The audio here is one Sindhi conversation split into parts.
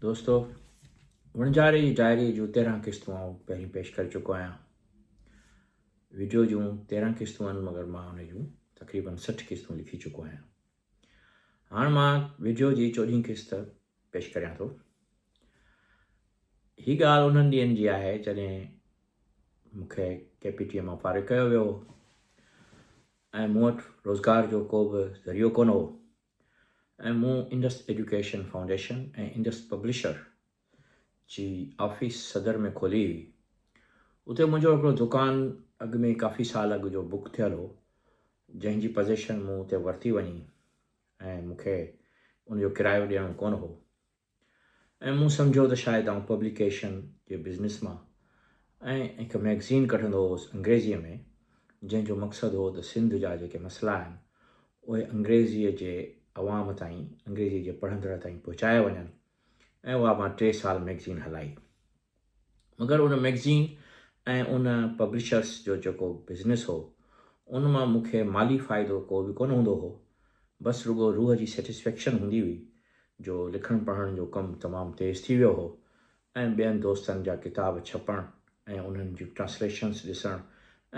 دوستو وڻجاري جي ڊائري جون 13 قسطون آئون پهرين پيش ڪري چڪو آهيان. وڊيو جون 13 قسطون آهن مگر مان ان جون تقريبن 60 قسطون لکي چڪو آهيان. هاڻ مان وڊيو جي چوڏهين قسط پيش ڪريان ٿو. هي ڳالهه انهن ڏينهن جي آهي جڏهن مون کي ڪي پي ٽي مان فارغ ڪيو ويو هو ۽ مون وٽ روزگار جو ڪو به ذريعو ڪونه هو. ۽ مون Indus education foundation ۽ Indus publisher جي آفيس صدر ۾ کولي هئي. اتي منهنجو هڪڙو دڪان اڳ ۾ ڪافي سال اڳ جو بڪ ٿيل هو، جنهن جي پزيشن مون اتي ورتي وڃي ۽ مون کي ان جو ڪرايو ڏيڻو ڪونه هو. ۽ مون سمجهيو ته شايد آئون پبليڪيشن جي بزنس مان ۽ هڪ مئگزين ڪڍندو هوس انگريزيء ۾ جنهن جو مقصد هو ته سنڌ جا جيڪي مسئلا آهن اهي انگريزيء جي عوام تائين انگريزيء جي پڙهندڙ تائين پهچايا وڃن ۽ اها مان ٽي سال مئگزين هلائي مگر ان مئگزين ۽ ان پبلشرس جو جيڪو بزنس هو ان مان مون کي مالي فائدو ڪو به ڪونه هوندو هو بس رڳو روح جي سيٽسفيڪشن هوندي هئي جو لکڻ پڙهڻ جو ڪم تمام تيز ٿي ويو هو ۽ ٻين دوستن جا ڪتاب ڇپڻ ۽ انهن جون ٽرانسليشنس ڏسڻ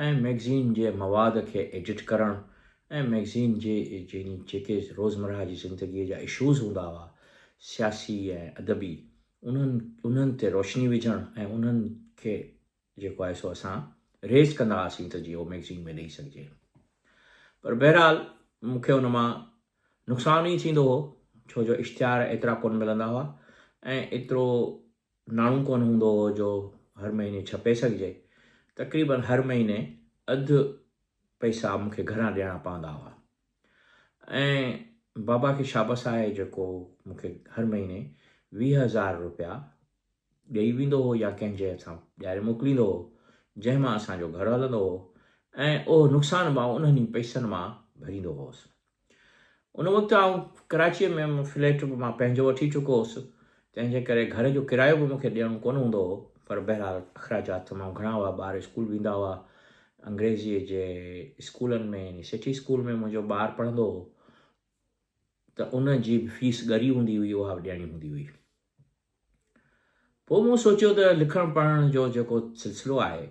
۽ مئگزين جي مواد کي ايڊٽ ڪرڻ ۽ مئگزين جي يعني جيڪي روزمرهه جي زندگيء جا اشوز هوندا هئا سياسي ۽ ادبي انهن انهن تي روشني وجهڻ ۽ انهن کي جيڪو آهي سو اسان ريز ڪندا هئاسين ته جيئن اهو مئگزين ۾ ڏئي سگهجي. پر بهرحال مون کي ان مان نقصان ئي ٿيندو هو ڇو جو اشتهار ايترا ڪونه ملندا هئا ۽ ايترو ناڻو ڪونه هوندو هو جو هر مهيني ڇپي سگهجي. تقريبن هر مهيني اڌ پئسا مون کي گهران ڏيڻا پوندا هئا ۽ بابا کي شابس آهي جيڪو مون کي هر مهيني 20,000 روپيا ڏيئي ويندو هو يا ڪنهن جي هٿان ڏياري موڪليندو هو، جنهن مان اسان جو گهر هلندو هو ۽ اهو نقصان به آئون انهن ئي پئسن مان ڀريندو هوس. ان وقت آئون ڪراچيء ۾ فليٽ به مان پنهنجو وٺي چڪو هوس، تنهن جي ڪري گهر جو ڪرايو به مون کي ڏيڻو ڪونه هوندو هو، پر بهرحال اخراجات تمام گهڻا هئا، ٻار اسڪول ويندا هئا، انگريزيء جي اسڪولن ۾ يعني سٽي اسڪول ۾ منهنجو ٻار پڙهندو هو ته ان جي به فيس ڳري هوندي هئي، اها به ڏيڻي هوندي هئي. پوء مون سوچيو ته لکڻ پڙهڻ جو جيڪو سلسلو آهي،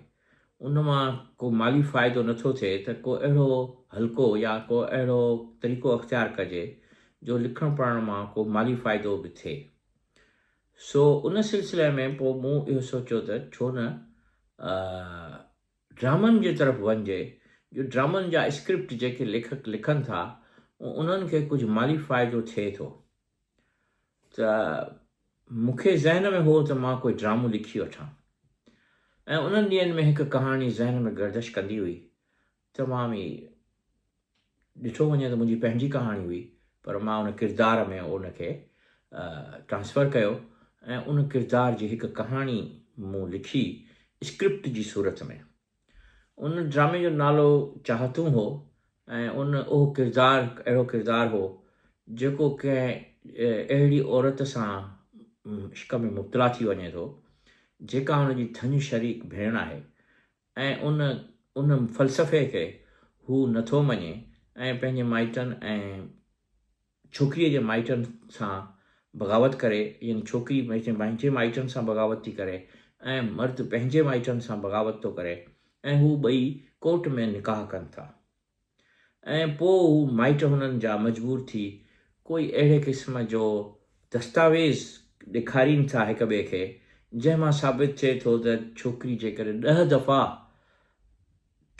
ان مان ڪو مالي فائدو نه ٿو ٿئي ته ڪو اهڙو حلقو يا ڪو اهڙو طريقو اختيار ڪجي جو لکڻ پڙهڻ مان ڪو مالي فائدو به ٿئي. سو ان سلسلي ۾ پوء مون اهو سوچيو ته ڇو نه ڊرامن جي طرف وڃجي جو ڊرامن جا اسڪرپٽ جيڪي ليکڪ لکن ٿا انهن کي ڪجهه مالي فائدو ٿئي ٿو. ته مون کي ذهن ۾ هو ته مان ڪوئي ڊرامو لکي وٺان ۽ انهن ڏينهن ۾ هڪ ڪهاڻي ذهن ۾ گردش ڪندي هئي. تمام ئي ڏٺو وڃي ته منهنجي پنهنجي ڪهاڻي هئي پر مان ان ڪردار ۾ ان کي ٽرانسفر ڪيو ۽ ان ڪردار جي هڪ ڪهاڻي مون لکي اسڪرپٽ جي صورت ۾. ان ڊرامي جو نالو چاهتون هو ۽ ان اهو ڪردار هڪ اهڙو ڪردار هو جيڪو ڪنهن اهڙي عورت سان عشق ۾ مبتلا ٿي وڃي ٿو جيڪا هن جي ٿڃ شريڪ ڀيڻ آهي ۽ ان ان فلسفي کي هو نٿو مڃي ۽ پنهنجي مائٽن ۽ ڇوڪريء جي مائٽن سان بغاوت ڪري يعني ڇوڪري پنهنجي مائٽن سان بغاوت ٿي ڪري ۽ مرد پنهنجي مائٽن سان بغاوت ٿو ڪري ۽ هو ٻئي ڪورٽ ۾ نڪاح ڪن ٿا ۽ پوء هو مائٽ هنن جا مجبور ٿي ڪوئي اهڙي قسم جو دستاويز ڏيکارين ٿا هڪ ٻئي کي جنهن مان ثابت ٿئي ٿو ته ڇوڪري جيڪڏهن ڏهه دفعا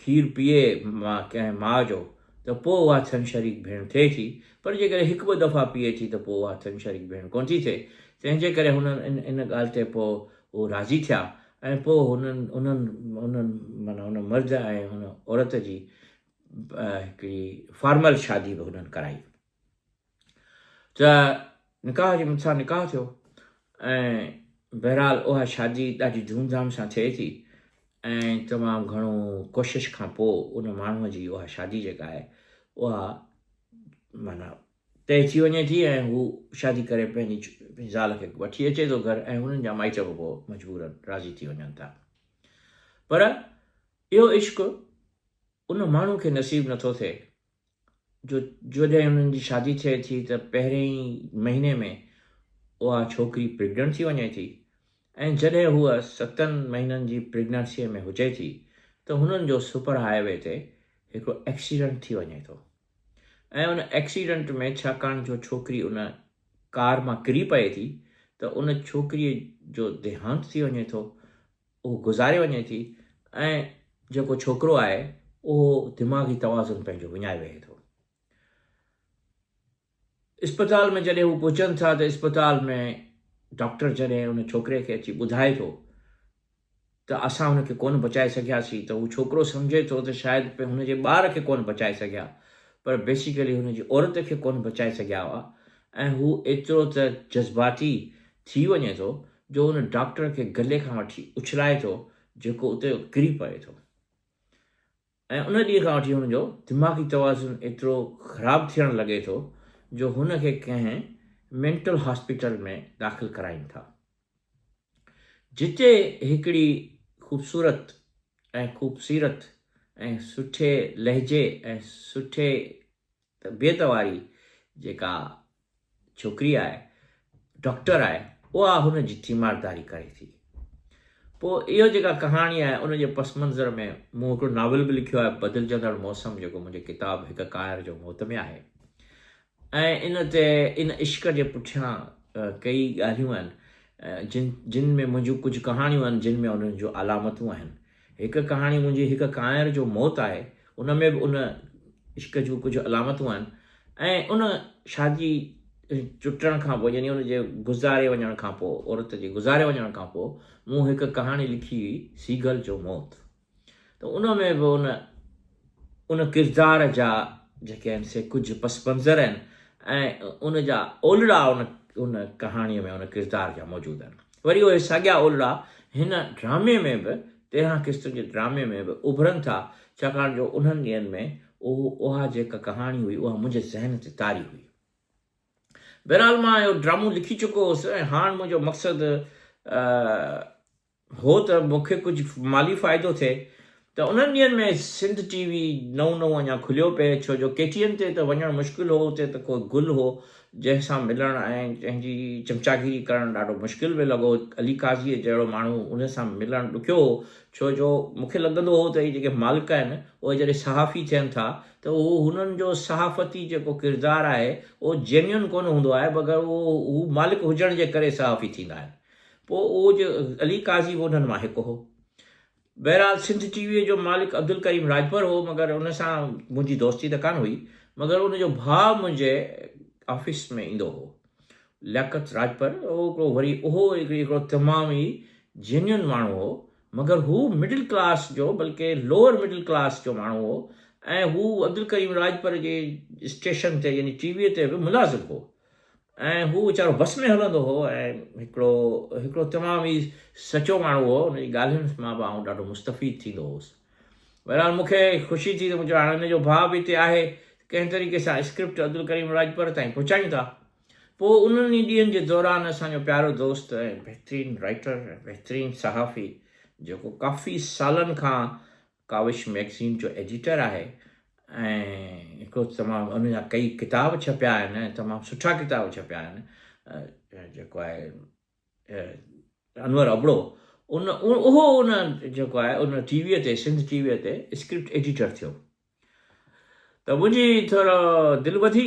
کير پيئي ڪنهن ماء جو ته پوء اها ٿڃ شريڪ ڀيڻ ٿئي ٿي، پر جيڪڏهن هڪ ٻه دفعا پيئي ٿي ته پوء اها ٿڃ شريڪ ڀيڻ ڪونه ٿي ٿئي. تنهن جي ڪري هنن ان ان ڳالهه تي پوء هو راضي ٿيا ۽ پوء هنن انهن انهن معنيٰ ان مرد ۽ ان عورت جي هڪڙي فارمل شادي به هنن ڪرائي. ته نڪاح جي مون سان نڪاح ٿيو ۽ بهرحال اها شادي ڏاڍي ڌوم ڌام سان ٿئي ٿي ۽ تمام گهڻو ڪوشش کان پوء ان ماڻهوء جي اها شادي جيڪا آهي اها معنيٰ طئي ٿي وڃي ٿي ۽ هو شادي ڪري پنهنجي زال کي وٺي اچي ٿو گهر ۽ هنن جا مائٽ به پوء مجبورن راضي ٿي وڃن ٿا پر اهو عشق ان ماڻهو کي نصيب نٿو ٿئي جو جڏهن انهن جي شادي ٿئي ٿي ته پهرين ئي مهيني ۾ اها ڇوڪري پريگننٽ ٿي وڃي ٿي ۽ جڏهن هوء ستن مهينن جي پريگننسيء ۾ هجي ٿي ته هنن جو سپر هاء وي تي هڪڙو ايڪسيڊنٽ ٿي وڃي ٿو ۽ ان ايڪسيڊنٽ ۾ ڇاڪاڻ جو ڇوڪري ان ڪار مان ڪري پئي ٿي ته ان ڇوڪريء جو ديهانت ٿي وڃي ٿو، اهو گذاري وڃي ٿي ۽ جيڪو ڇوڪرو آهي اهو دماغي توازن پنهنجو وڃائي ويهي ٿو. اسپتال ۾ جڏهن هو پهچن ٿا ته اسپتال ۾ ڊاڪٽر جڏهن ان ڇوڪري کي اچي ٻڌائي ٿو ته اسان هن کي ڪونه بچائي سگهياسين ته هو ڇوڪرو سمجهي ٿو ته شايد هن جي ٻار کي ڪونه بچائي سگهيا پر بيسيڪلي هن جي عورت کي ڪونه بچائي سگهيا هئا ۽ هو ايترو ته جذباتي ٿي وڃي ٿو جو ان ڊاڪٽر کي گلي کان وٺي اڇلائي ٿو جيڪو اتي ڪري پوي ٿو. ۽ ان ڏينهن کان وٺي هن جو دماغي توازن ايترو خراب ٿيڻ لڳي ٿو جو هن کي ڪنهن مينٽل هاسپيٽل ۾ داخل ڪرائين ٿا. جتي هڪڙي خوبصورت ۽ خوبسيرت ۽ سٺي لهجي ۽ سٺي طبيعت واري جيڪا ڇوڪري آهي، ڊاڪٽر آهي، اها هن جي تيمارداري ڪري ٿي. پوء اهو جيڪا ڪهاڻي آهي ان جي پس منظر ۾ مون هڪڙو ناول به لکيو آهي بدلجندڙ موسم جيڪو منهنجي ڪتاب هڪ ڪانئر جو موت ۾ آهي ۽ ان تي ان عشق جي پٺيان ڪيئي ڳالهيون آهن جن جن ۾ منهنجون ڪجهه ڪهاڻيون آهن جن ۾ انهن جون علامتون آهن. هڪ ڪهاڻي منهنجي هڪ ڪانئر جو موت آهي، ان ۾ به ان عشق جون ڪجهه علامتون آهن ۽ ان شادي ٽٽڻ کان پوء يعني ان جي گذاري وڃڻ کان پوء عورت جي گذاري وڃڻ کان پوء مون هڪ ڪهاڻي لکي هئي سيگل جو موت ته ان ۾ به ان ان ڪردار جا جيڪي آهن سي ڪجهه پس منظر آهن ۽ ان جا اولڙا ان ان ڪهاڻيء ۾ ان ڪردار جا موجود آهن. وري اهي ساڳيا اولڙا هن ڊرامي ۾ به 13 قسطن جي ڊرامي ۾ به اڀرن ٿا ڇاڪاڻ جو انهن ڏينهن ۾ اهو اها جيڪا ڪهاڻي هئي اها منهنجي ذهن تي طاري هئي. بهرحال مان اهو ڊرامو لکي چڪو هوس ۽ هاڻ منهنجو مقصد هو ته مون کي ڪجهه مالي فائدو ٿئي ته انهن ڏينهن ۾ سنڌ ٽي وي نئون نئون اڃا کليو پئي ڇو جو ڪي ٽي اين تي ته وڃڻ مشڪل هو اتي ته ڪو گل هو جنهن سان ملڻ ۽ جنهن جي چمچاگيري ڪرڻ ڏاڍو مشڪل پئي لڳو علي قاضيء جهڙو ماڻهو ان سان ملڻ ڏکيو هو ڇو جو مون کي لڳندو هو ته هي جيڪي مالڪ آهن اهي جڏهن صحافي ٿين ٿا ته اهو هنن جو صحافتي جيڪو ڪردار آهي اهو جينيون ڪونه هوندو آهي مگر اهو هو مالڪ هجڻ جي ڪري صحافي ٿيندا آهن پوء اهو جو علي قاضي به انهن مان هڪ هو. بهرحال سنڌ ٽي ويء جو مالڪ عبدالڪريم راڄپر هو مگر ان سان منهنجي دوستي ته ڪانه هئي مگر ان جو ڀاء منهنجي آفيس ۾ ايندو هو لياقت راڄپر اهو هڪڙو وري اهو هڪڙو تمام ئي جينيون ماڻهو هو مگر هو مڊل ڪلاس جو بلڪه لوئر مڊل ڪلاس جو ماڻهو هو ۽ هو عبدالڪريم راڄپر جي اسٽيشن تي يعني ٽي ويء تي به ملازم هو. ۽ هو ويچارو بس ۾ هلندو هو ۽ هڪڙو هڪڙو تمام ئي سچو ماڻهو هو ان جي ڳالهين مان به آئون ڏاڍو مستفيد ٿيندو هوس بهرحال مون کي خوشي ٿي ته مون چيو هاڻي هن جو ڀاء به هتي آهي ڪنهن طريقي سان اسڪرپٽ عبدالڪريم راڄپر تائين پهچايون ٿا پوء انهن ئي ڏينهن جي دوران اسان جو پيارو دوست ۽ بهترين رائٽر ۽ بهترين صحافي جيڪو ڪافي سالن کان ڪاوش مئگزين جو ايڊيٽر آهي ۽ هڪڙو تمام ان جا ڪئي ڪتاب ڇپيا آهن ۽ تمام سٺا ڪتاب ڇپيا آهن جيڪو آهي انور ابڙو ان اهو ان جيڪو آهي ان ٽي ويء تي سنڌ ٽي ويء تي اسڪرپٽ ايڊيٽر ٿيو ته منهنجي ٿورو دل وڌي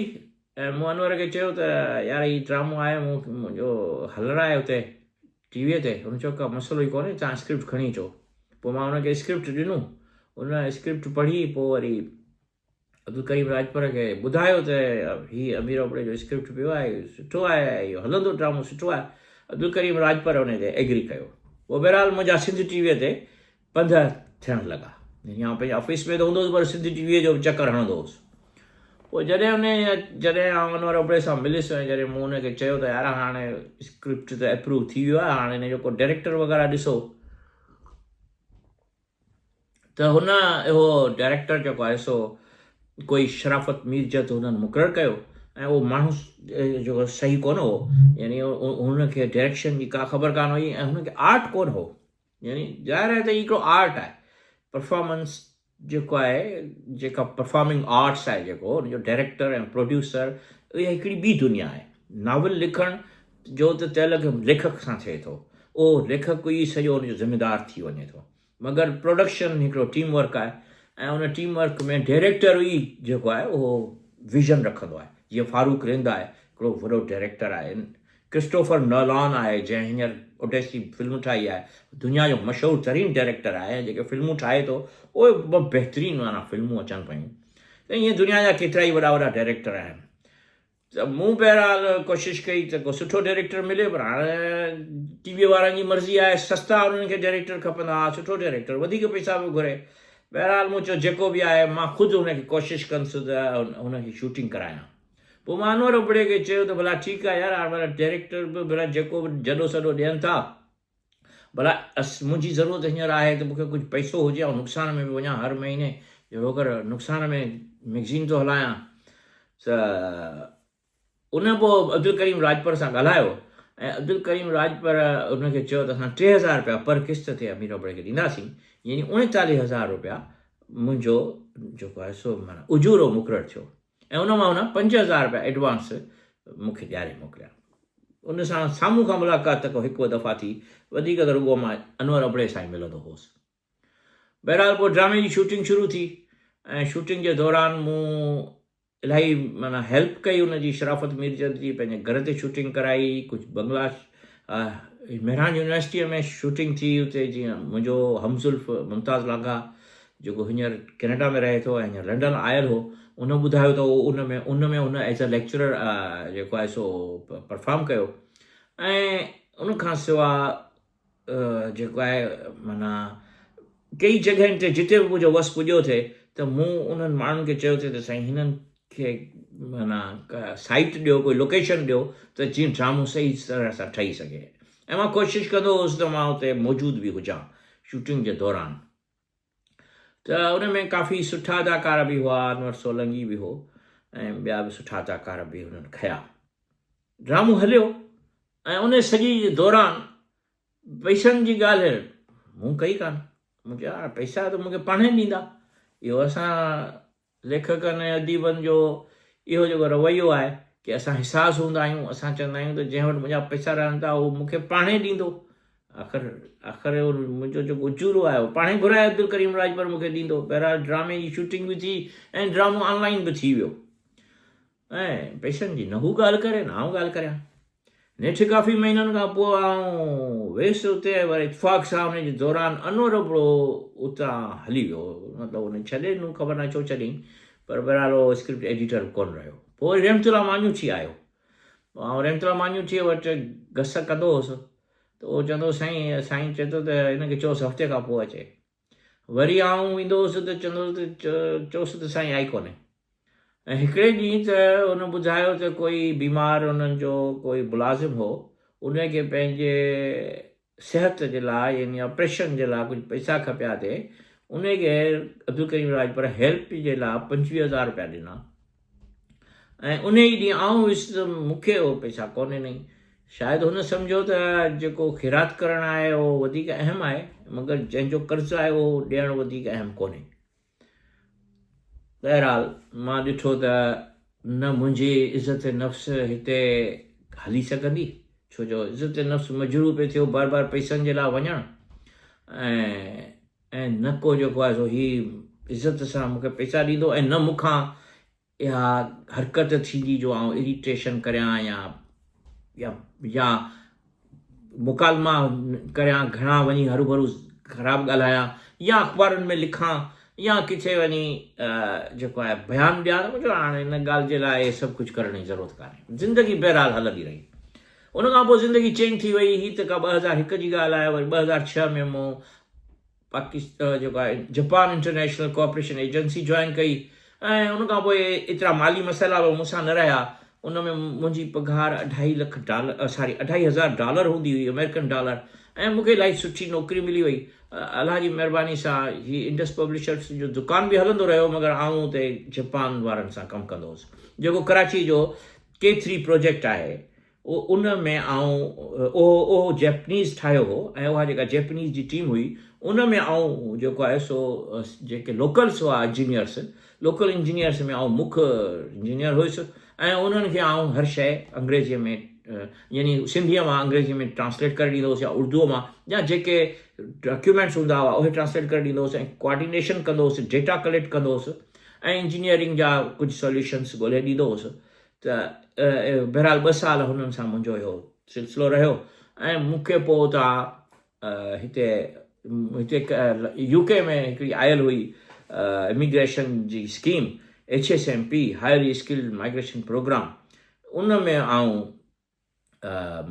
۽ مون انور کي چيو ته يار هي ڊرامو آهي مون منهنجو هلرائي اتي ٽي ويء تي هن چيو ڪا مسئلو ئي ڪونهي توهان اسڪرپٽ کڻي اچو پوء مان هن کي اسڪرپٽ ڏنو ان اسڪرپٽ پڙهي پوء وري عبدالڪريم راڄپر کي ٻڌايو ته هي امير ابڙي جو اسڪرپٽ پيو آهي سٺو آهي اهو هلندو ڊرامو سٺو آهي عبدالڪريم راڄپر ان تي ايگري ڪيو پوء بهرحال منهنجا سنڌ ٽي ويء تي پنڌ ٿيڻ لڳا. يعني آئون پنهنجي آفيس ۾ ته هوندو هوس پر سنڌ ٽي ويء جو به چڪر هڻندو هوس. پوء جڏهن ان جڏهن آئون انور ابڙي سان مليس ۽ جڏهن مون ان کي چيو ته يار هاڻي اسڪرپٽ ته اپروو ٿي ويو آهي هاڻي ان جو ڪو ڊائريڪٽر وغيره ڏسو ته هن اهو ڊائريڪٽر جيڪو آهي سو ڪوئي شرافت ميرجت هنن مقرر ڪيو ۽ اهو ماڻهو جيڪو صحيح ڪونه هو يعني هن کي ڊائريڪشن جي ڪا خبر ڪانه هئي ۽ هن کي آرٽ ڪونه هو يعني ظاهر آهي ته هي هڪڙو آرٽ آهي پرفارمنس جيڪو آهي جيڪا پرفارمنگ آرٽس آهي جيڪو ان جو ڊائريڪٽر ۽ پروڊيوسر اها هڪڙي ٻي دنيا آهي ناول لکڻ جو ته تعلق ليکڪ سان ٿئي ٿو، اهو ليکڪ ئي سڄو ان جو ذميدار ٿي وڃي ٿو. مگر پروڊڪشن هڪڙو ٽيم ورڪ آهي ۽ ان ٽيم ورڪ ۾ ڊائريڪٽر ئي جيڪو آهي اهو ويزن رکندو آهي. جيئن فاروق رند آهي هڪڙو وڏو ڊائريڪٽر آهي، ڪرسٽوفر نولان آهي جنهن هينئر اوڊيسي فلم ٺاهي آهي، دنيا جو مشهور ترين ڊائريڪٽر آهي ۽ جيڪي فلمون ٺاهي ٿو اهي به بهترين معنيٰ فلمون اچن پيون ته ائين دنيا جا ڪيترائي وڏا وڏا ڊائريڪٽر آهن. ته مون بهرحال ڪوشش ڪئي ته ڪو سٺو ڊئريڪٽر ملي پر هاڻ ٽي وي وارن جي مرضي آهي سستا انهن کي ڊئريڪٽر کپندا ها سٺو ڊئريڪٽر وڌيڪ پئسا به گهري بهرحال مون چيو جيڪو به آهي مان خود هن کي ڪوشش ڪندس ته هن کي شوٽنگ ڪرايان پوء مان انور ابڙي کي چيو ته ڀلا ٺيڪ آهي يار هاڻ ڀلا ڊئريڪٽر به ڀلا جيڪو به جڏو سڏو ڏين ٿا ڀلا منهنجي ضرورت هينئر آهي ته مون کي ڪجهه پئسو هجي آئون نقصان ۾ به وڃان هر مهيني جهڙوڪر نقصان ۾ مئگزين ٿو هلايان ته ان پوء عبدالڪريم راڄپر سان ڳالهايو ۽ عبدالڪريم راڄپر ان کي چيو ته اسان 3000 رپيا پر قسط تي امير ابڙي کي ڏينداسين يعني 39 هزار رپيا منهنجو جيڪو آهي سو معنيٰ اجورو مقرر ٿيو ۽ ان مان هن 5000 رپيا ايڊوانس مون کي ڏياري موڪليا. ان سان سامهون کان ملاقات ته ڪو هڪ ٻه دفعا ٿي، وڌيڪ ته رڳو مان انور ابڙي سان ئي ملندو هوس. بهرحال پوء ڊرامي جي شوٽنگ شروع ٿي ۽ شوٽنگ جي دوران مون الاهي معنيٰ هيلپ ڪئي ان جي شرافت ميرجت جي، پنهنجي گهر تي شوٽنگ ڪرائي، ڪجهه بنگلا مهراڻ يونيورسٽيء ۾ شوٽنگ ٿي، اتي جيئن منهنجو هم زلف ممتاز لانگاهه جيڪو هينئر ڪينيڊا ۾ رهي ٿو ۽ هينئر لنڊن آيل هو، ان ٻڌايو ته ان ۾ ان ۾ هن ايز اي ليڪچرر جيڪو آهي سو پرفارم ڪيو ۽ ان کان سوا جيڪو آهي معنيٰ ڪئي جڳهين تي جتي به منهنجو وس پڄيو ٿي ته مون انهن ماڻهن کي چيو ٿي ته سائين هنن کي معنيٰ سائيٽ ڏيو ڪوئي لوڪيشن ڏيو ته جيئن ڊرامو صحيح طرح سان ٺهي سگهي ۽ مان ڪوشش ڪندو هوس ته مان اتي موجود به هجان شوٽنگ جي دوران. ته ان ۾ ڪافي سٺا اداڪار به هئا، انور سولنگي به هو ۽ ٻيا به سٺا اداڪار به هنن کنيا. ڊرامو هليو ۽ ان سڄي جي دوران پئسن جي ڳالهه مون ڪئي ڪانه. مون چيو يار پئسا ته مون کي پاڻهي ڏيندا. اهو اسان ليکڪن ۽ اديبن جو اهو جيڪو رويو آهي ڪي اسان حساس هوندا آهيون، اسان چوندا آهيون ته جنهن وٽ منهنجا پئسا رهن ٿا اهو مون کي پاڻهي ڏيندو. آخر آخر اهو منهنجو جيڪو اجورو آهي اهو پاڻهي گهرائي عبدالڪريم راڄپر مون کي ڏيندو. بهرحال ڊرامي جي شوٽنگ به ٿي ۽ ڊرامو آن لائين به ٿي ويو. ۽ پئسن جي نه هو ڳالهه ڪري نه آئون ڳالهه ڪريان. نيٺ ڪافي مهينن کان پوء آئون ويس اتي ۽ وري اتفاق سان ان جي دوران انور ابڙو اتان هلي ويو مطلب ان ڇڏي ڏنو خبر ناهي ڇو ڇڏيائين پر بهرحال اهو اسڪرپٽ ايڊيٽر ڪونه رهيو. پوء وري رحمت الله ماڃوٺي آيو. آئون رحمت الله ماڃوٺيء وٽ گس ڪندو هوس ته اهو چوندو هو سائين سائين چئي ٿو ته هن کي چئوس هفتي کان پوء اچي. وري آئون ويندو هوس ته چوندو هوس ته چئوس ته سائين آئي ڪونهي. ۽ هڪڙي ڏينهن ته هن ٻڌايو ته ڪوئي بيمار انهن جو ڪوئي ملازم هو، ان کي پنهنجي صحت جي لاء يعني آپريشن جي لاء ڪجهه پئسا کپيا ٿي، ان کي عبدالڪريم راڄپر هيلپ جي لاء 25 هزار رپيا ڏنا ۽ ان ئي ڏينهن آئون ويس ته مون کي اهي پئسا ڪونه ڏنائين. شايد هن سمجهيو ته جيڪو خيرات ڪرڻ آهي اهو وڌيڪ اهم آهي، مگر جنهن جو قرض آهي اهو ڏيڻ وڌيڪ اهم ڪونهي. بهرحال مان ڏٺو ته نه منهنجي عزت نفس هتي هلي سگهندي، ڇو جو عزت نفس مجروح پئي ٿيو بار بار پئسن جي لاء وڃڻ ۽ نه ڪو جيڪو آهي سو هي عزت سان مون کي پئسا ڏيندو ۽ نه مون کان اها حرڪت ٿيندي جو آئون اريٽيشن ڪريان يا يا يا مڪالما ڪريان گهڻا وڃي هروڀرو خراب ڳالهايان يا اخبارن ۾ لکان يا ڪٿي وڃي جيڪو آهي بيان ڏيان ته مون چيو هاڻي ان ڳالهه جي لاء اهي سڀ ڪجهه ڪرڻ جي ضرورت ڪانهي. زندگي بهرحال هلندي رهي. ان کان پوء زندگي چينج ٿي وئي. هي ته ڪا 2001 جي ڳالهه آهي وري 2006 ۾ مون پاڪستان جيڪو آهي Japan international cooperation agency join ڪئي ۽ ان کان پوء ايترا مالي مسئلا به مون سان نه رهيا ان ۾ منهنجي پگهار اڍائي لک ڊالر ساري اڍائي هزار ڊالر هوندي هئي آمريڪن ڊالر ۽ مون کي الاهي سٺي نوڪري ملي وئي الله جي مهرباني سان هي انڊس پبلشرس جو دڪان به هلندو رهيو مگر آئون اتي جپان وارن سان ڪم ڪندو هوس جيڪو ڪراچي جو ڪي ٿري پروجيڪٽ آهي ان ۾ آئون اهو اهو جيپنيز ٺاهيو هو ۽ اها جيڪا جيپنيز جي ٽيم هئي ان ۾ آئون جيڪو آهي سو جيڪي لوڪلس هئا انجنيئرس لوڪل انجنيئرس ۾ آئون مک انجنيئر هيس ۽ انهن کي آئون هر شيء انگريزيء ۾ يعني سنڌيء مان انگريزيء ۾ ٽرانسليٽ ڪري ڏيندو هوس يا اردوء مان يا جيڪي ڊاڪيومينٽس هوندا هئا اهي ٽرانسليٽ ڪري ڏيندو هوس ۽ ڪوآرڊينيشن ڪندو هوس، ڊيٽا ڪليڪٽ ڪندو هوس ۽ انجنيئرنگ جا ڪجهه سوليوشنس ڳولهي ڏيندو هوس ته بهرحال ٻه سال هنن سان منهنجو اهو سلسلو رهيو ۽ مون کي پوء اتان هتي هتي يو ڪي ۾ هڪڙي آيل هئي اميگريشن جي scheme H S M P highly skilled migration programme ان ۾ آئون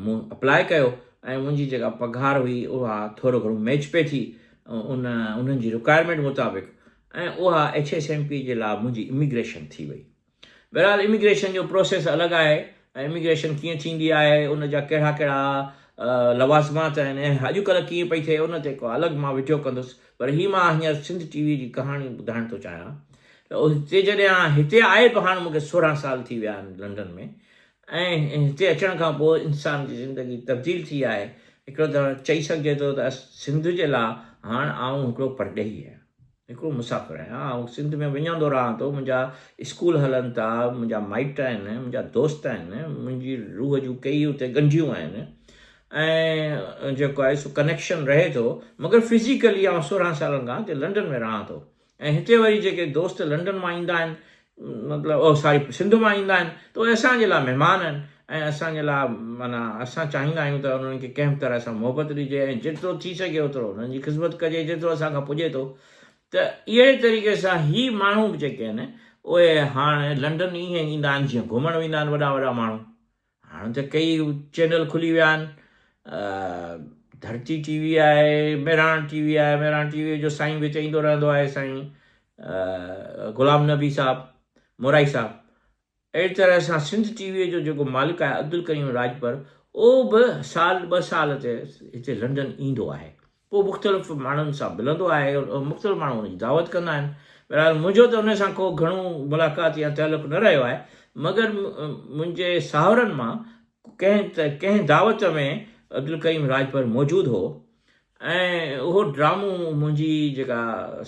مون اپلاء ڪيو ۽ منهنجي جيڪا پگهار هئي اها ٿورو گهڻو ميچ پئي ٿي ان انهن جي رڪوائرمينٽ مطابق ۽ اها ايڇ ايس ايم پي جي لاء منهنجي اميگريشن ٿي وئي. بهرحال اميگريشن جو پروسيس الڳ آهي ۽ اميگريشن ڪيئن ٿيندي آهي ان جا ڪهڙا ڪهڙا لوازمات آهن ۽ اڄڪلهه ڪيئن پئي ٿئي ان تي ڪو الڳ مان وڊيو ڪندس پر هي مان هينئر سنڌ ٽي وي جي ڪهاڻي ٻڌائڻ ٿو چاهيان ته هتي جڏهن هتي آئي به هاڻ مون کي 16 سال ٿي ويا آهن لنڊن ۾ ۽ هتي اچڻ کان پوء انسان جي زندگي تبديل ٿي آهي. هڪڙو ته چئي سگهجي ٿو ته سنڌ جي لاء هاڻ آئون هڪڙو پرڏيهي آهيان، هڪڙو مسافر آهيان. آئون سنڌ ۾ وڃندو رهان ٿو، منهنجا اسڪول هلن ٿا، منهنجا مائٽ آهن، منهنجا دوست آهن، منهنجي روح جون ڪيئي اتي ڳنڍيون آهن ۽ جيڪو آهي سو ڪنيڪشن رهي ٿو، مگر فزيڪلي آئون 16 سالن کان هتي لنڊن ۾ رهان ٿو. ۽ هتي وري جيڪي دوست لنڊن مان ايندا آهن مطلب او ساري سنڌ مان ايندا آهن ته اهي اسان جي لاء مهمان آهن ۽ اسان جي لاء معنيٰ اسان چاهيندا آهيون ته انهن کي ڪنهن به طرح سان محبت ڏجي ۽ جيترو ٿي سگهي اوترو انهن جي خدمت ڪجي جيترو اسان کان پڄي ٿو ته اهڙي طريقي سان هي ماڻهو به جيڪي آهن اهي هاڻ لنڊن ائين ايندا آهن جيئن گهمڻ ويندا آهن وڏا وڏا ماڻهو هاڻ ته ڪيئي چينل کلي ويا آهن. ڌرتي ٽي وي آهي، مهراڻ ٽي وي آهي، مهراڻ ٽي وي جو سائين به چئيندو رهندو آهي سائين غلام نبي صاحب مورائي صاحب. اهڙي طرح سان سنڌ ٽي وي جو جيڪو مالڪ آهي عبدالڪريم راڄپر اهو به سال ٻه سال تي هتي لنڊن ايندو آهي. پوء مختلف ماڻهن سان ملندو آهي، مختلف ماڻهو ان جي دعوت ڪندا آهن. بهرحال منهنجو ته ان سان ڪو گهڻو ملاقات يا تعلق نه رهيو آهي، مگر منهنجي ساهرن مان ڪنهن ته ڪنهن دعوت ۾ عبدالڪريم راڄپر موجود هو ۽ اهو ڊرامو منهنجي جيڪا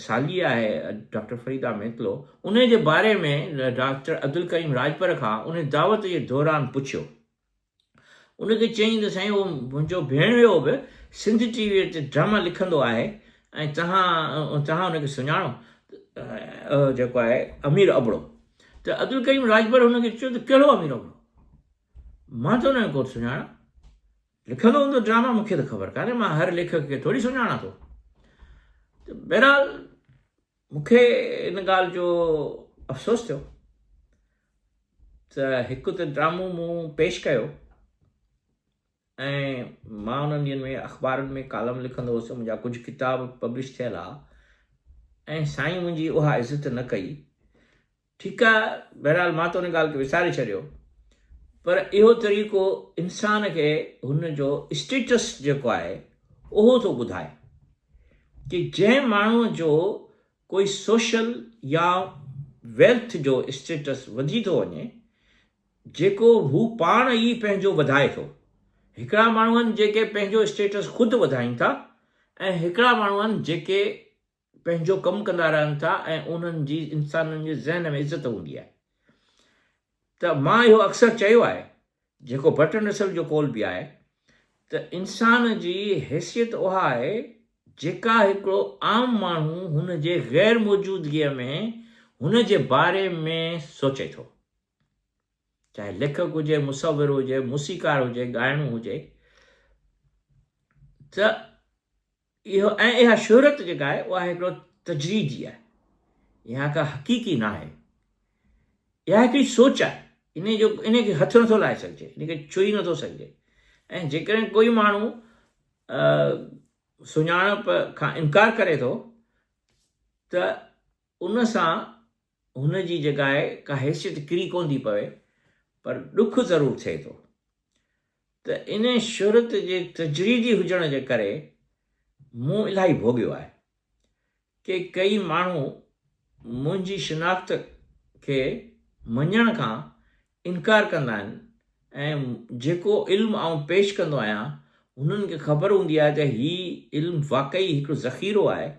سالي آهي ڊاڪٽر فريده ميتلو ان جي باري ۾ ڊاڪٽر عبدالڪريم راڄپر کان ان دعوت جي دوران پڇيو. ان کي چيائين ته سائين اهو منهنجو ڀيڻويو به سنڌ ٽي ويء تي ڊراما لکندو آهي ۽ توهان توهان ان کي سڃاڻو جيڪو آهي امير ابڙو ته عبدالڪريم راڄبر هن کي چيو ته ڪهڙو امير ابڙو مان ته ان کي ڪونه سڃاڻان لکندو هوندو ڊراما مون کي ته خبر ڪانهي مان هر ليکڪ کي ٿوري سڃاڻان ٿو ته بهرحال مون کي ان ڳالهه جو افسوس ٿيو ته هڪ ته ڊرامو مون پيش ڪيو ۽ مان انهن ڏينهن ۾ اخبارن ۾ ڪالم لکندو هوس منهنجا ڪجهه ڪتاب پبلش ٿيل ها ۽ سائين منهنجي اها عزت نه ڪئي ٺيڪ آ بهرحال مان ته ان ڳالهه کي وساري ڇڏيو پر اهو طريقو انسان کي هن جو اسٽيٽس جيڪو آهي اهو ٿو ٻڌائي ڪي جنهن ماڻهو جو ڪوئي سوشل يا ويلٿ جو اسٽيٽس وڌي ٿو وڃي جيڪو هو پاڻ ئي پنهنجو وڌائي ٿو. هڪڙا ماڻهو آهن جيڪي پنهنجو اسٽيٽس خود وڌائين ٿا ۽ هڪڙا ماڻهو آهن جيڪي پنهنجو ڪم ڪندا رهن ٿا ۽ انهن جي انسانن جي ذهن ۾ عزت هوندي آهي ته مان اهو اڪثر چيو آهي جيڪو برٽن رسل جو قول به آهي ته انسان جي حيثيت اها آهي جيڪا هڪڙو عام ماڻهو هن جي غير موجودگيء ۾ هن جي باري ۾ سوچي ٿو چاهي ليکڪ هجي مصور هجي موسيقار هجي ڳائڻو هجي ته اهو ۽ اها شهرت جيڪا آهي اها هڪڙو تجريدي آهي، اها ڪا حقيقي ناهي. اها هڪڙي سوچ آهي، انهي جو انهي کي هٿ نٿو لائي سگهجي، انهي کي ڇهي نٿو سگهجي. ۽ جيڪڏهن ڪوئي ماڻهو سڃاڻپ کان انڪار ڪري ٿو ته ان سان هن جي جيڪا آهي ڪا حيثيت ڪري ڪونه ٿي پوي پر ڏک ضرور ٿئي ٿو. ته ان شهرت جي تجريدي هجڻ جي ڪري مون الاهي ڀوڳيو آهي. ڪي ڪئي ماڻهو منهنجي شناخت کي مڃڻ کان انڪار ڪندا آهن ۽ جيڪو علم آئون پيش ڪندو آهيان هنن کي خبر هوندي آهي ته هي علم واقعي هڪڙو ذخيرو آهي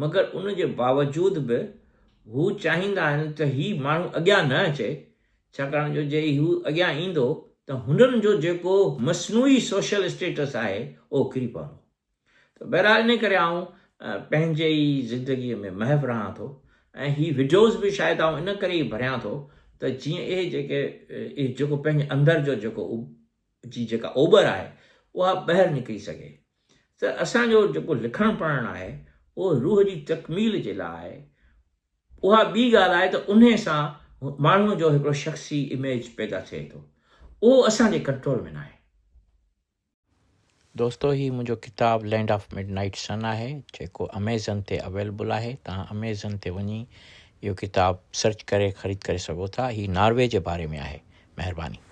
مگر ان جي باوجود به هو چاهيندا آهن ته هي ماڻهو اڳيان نه اچي ڇاڪاڻ جو جي هو اڳيان ايندو ته هنن جو جيڪو مصنوعي سوشل اسٽيٽس آهي اهو ڪري پوندو. ته بهرحال انهي ڪري آئون پنهنجي ئي زندگيء ۾ محو رهان ٿو ۽ هي وڊيوز به شايد آئون ان ڪري ئي ڀريان ٿو ته جيئن اهي جيڪي اهي جيڪو پنهنجي اندر جو جيڪو جي جيڪا اوٻر آهي اها ٻاهر نڪري سگهي ته اسان جو جيڪو لکڻ پڙهڻ آهي اهو روح جي تڪميل جي لاء آهي. اها ٻي ڳالهه آهي ته انهي سان ماڻهوء جو هڪڙو شخصي اميج پيدا ٿئي ٿو. اهو اسان جي ڪنٽرول ۾ ناهي. دوستو هي منهنجو ڪتاب لينڊ آف مڊ نائيٽ سن آهي جيڪو اميزن تي اويلبل آهي توهان اميزن تي وڃي اهو ڪتاب سرچ ڪري خريد ڪري سگهو ٿا هي ناروي جي باري ۾ آهي مهرباني.